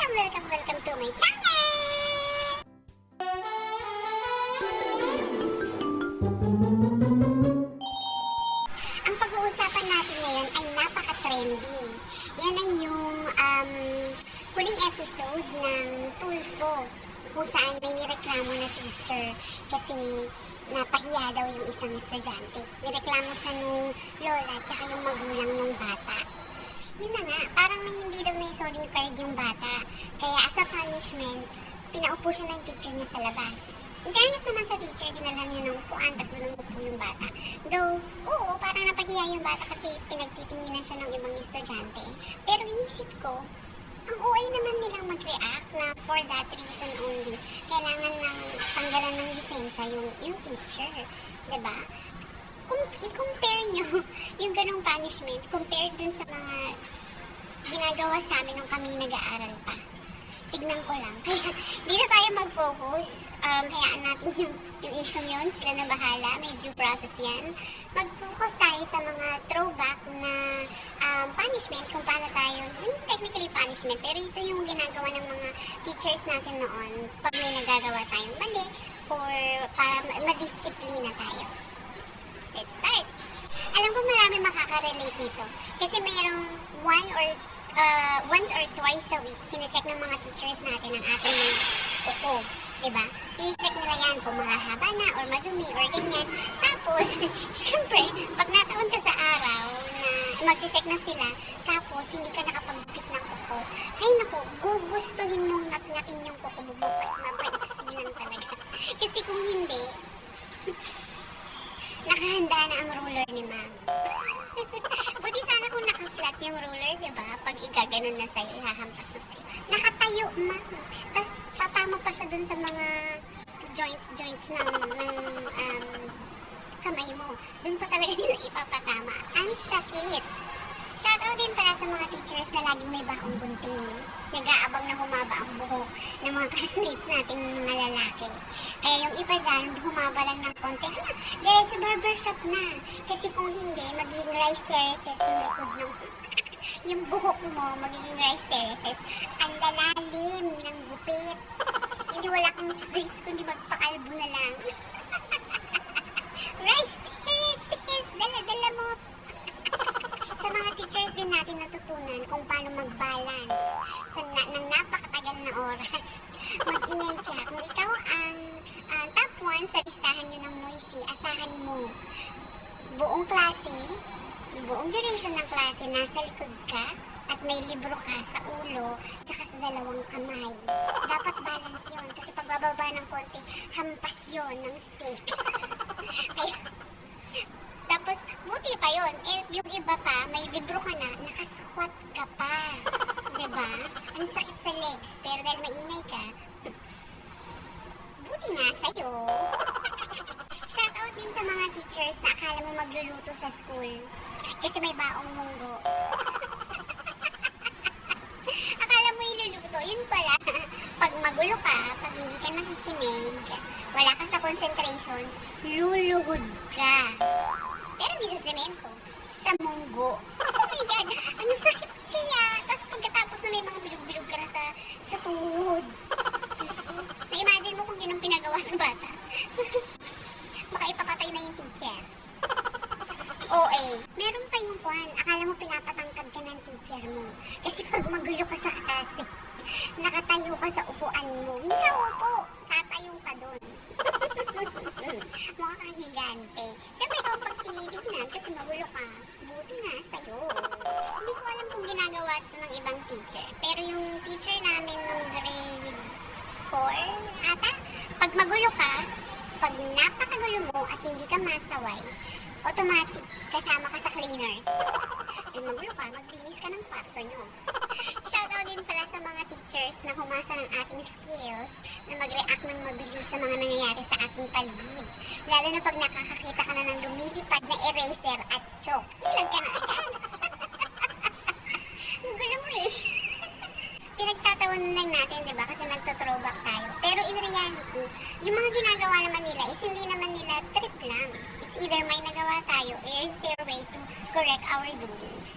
Welcome to my channel! Ang pag-uusapan natin ngayon ay napaka-trending. Yan ay yung huling episode ng Tulfo kung saan may nireklamo na teacher kasi napahiya daw yung isang estudyante. Nireklamo siya nung lola at saka yung magulang ng bata. Yun na nga, parang may hindi daw na-solid card yung bata. Kaya as a punishment, pinaupo siya ng teacher niya sa labas. In fairness naman sa teacher, dinalhan niya ng upuan, tapos doon upo yung bata. Though, oo, parang napahiya yung bata kasi pinagtitinginan siya ng ibang estudyante. Pero inisip ko, ang OA naman nilang mag-react na for that reason only, kailangan ng tanggalan ng lisensya yung teacher. Diba? Kung i-compare nyo yung ganong punishment compared dun sa mga ginagawa sa amin nung kami nag-aaral pa. Tignan ko lang. Kaya di na tayo mag-focus. Hayaan natin yung issue yun. Sila na bahala. May due process yan. Mag-focus tayo sa mga throwback na punishment kung paano tayo, technically punishment, pero ito yung ginagawa ng mga teachers natin noon pag may nagagawa tayong mali or para madisiplina tayo. Let's start! Alam ko marami makaka-relate dito. Kasi mayroong once or twice a week, kine-check ng mga teachers natin ang ating mga uko. Diba? Kine-check nila yan kung mahahaba na or madumi or ganyan. Tapos, syempre, pag nataon ka sa araw na mag-check na sila, tapos hindi ka nakapag-bit ng kuko, ay naku, gugustuhin mong ngat-ngatin yung kuko mo, mapaiksi lang talaga. Kasi kung hindi, nakahanda na ang ruler ni ma'am. Buti sana kung naka-flat yung ruler, diba? Pag igaganon na sa'yo, ihahampas na sa'yo. Nakatayo, ma'am. Tapos tatama pa siya dun sa mga joints ng kamay mo. Dun pa talaga nila ipapatama. Ang sakit! Shoutout din pala sa mga teachers na laging may bakong gunting. Nag-aabang na humaba ang buhok ng mga classmates nating mga lalaki. Kaya yung iba dyan, humaba lang ng konti. Diretso barbershop na. Kasi kung hindi, magiging rice terraces yung likod ng yung buhok mo, magiging rice terraces. Ang lalalim ng gupit. Hindi wala kang choice kundi magpakalbo na lang. Rice terraces! Dala-dala mo! Sa mga teachers din natin natutunan kung paano mag-balance ng napakatagal na oras. Mag-ingay ka. Kung ikaw ang top 1 sa listahan nyo ng noisy, asahan mo buong klase, buong duration ng klase, nasa likod ka at may libro ka sa ulo tsaka sa dalawang kamay. Dapat balance yun kasi pagbababa ng konti, hampas yun ng stick. Kaya, tapos, buti pa yun. Eh, yung iba pa, may libro ka na, nakasquat ka pa. Diba? Ang sakit sa legs. Pero dahil maingay ka, buti nga sa'yo. Shoutout din sa mga teachers na akala mo magluluto sa school. Kasi may baong munggo. Akala mo iluluto. Yun pala, pag magulo ka, pag hindi ka nakikinig, wala ka sa concentration, luluhod ka. Pero hindi sa semento, sa munggo. Oh my God, ang sakit kaya. Tapos pagkatapos na may mga bilog-bilog ka na sa tuhod. Diyos ko, na-imagine mo kung yun ang pinagawa sa bata. Baka ipapatay na yung teacher. OA. Meron pa yung kwan. Akala mo pinapatangkad ka ng teacher mo. Kasi pag magulo ka sa klase, nakatayo ka sa upuan mo. Hindi ka upo, tatayo ka dun. Mukha kang higante. Siyempre ikaw pagtitignan kasi magulo ka. Buti nga sa'yo. Hindi ko alam kung ginagawa ito ng ibang teacher. Pero yung teacher namin nung grade 4 ata, pag magulo ka, pag napakagulo mo at hindi ka masaway, automatic, kasama ka sa cleaners. Pag magulo ka, maglinis ka ng kwarto nyo. Shoutout din pala sa mga teachers na humasa ng ating skills na mag-react ng mabilis sa mga nangyayari sa ating paligid. Lalo na pag nakakakita ka na ng lumilipad na eraser at chalk. Ilag ka na agad. Ang gulo mo eh. Pinagtatawanan lang natin, diba? Kasi nagto-throwback tayo. Pero in reality, yung mga ginagawa naman nila is hindi naman nila trip lang. It's either may nagawa tayo or is their way to correct our doings.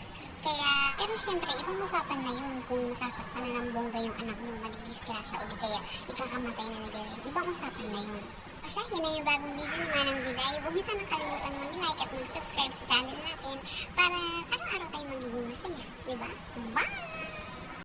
Kaya, pero syempre, ibang usapan na yun kung masasaktan na ng bongga yung anak mo, magdidisgrasya o di kaya ikakamatay na nila. Ibang usapan na yun. O siya, yun na yung bagong video ni Manang Biday. Huwag niyo sana kalimutan mag-like at mag-subscribe sa channel natin para araw-araw tayo magiging masaya. Diba? Bye!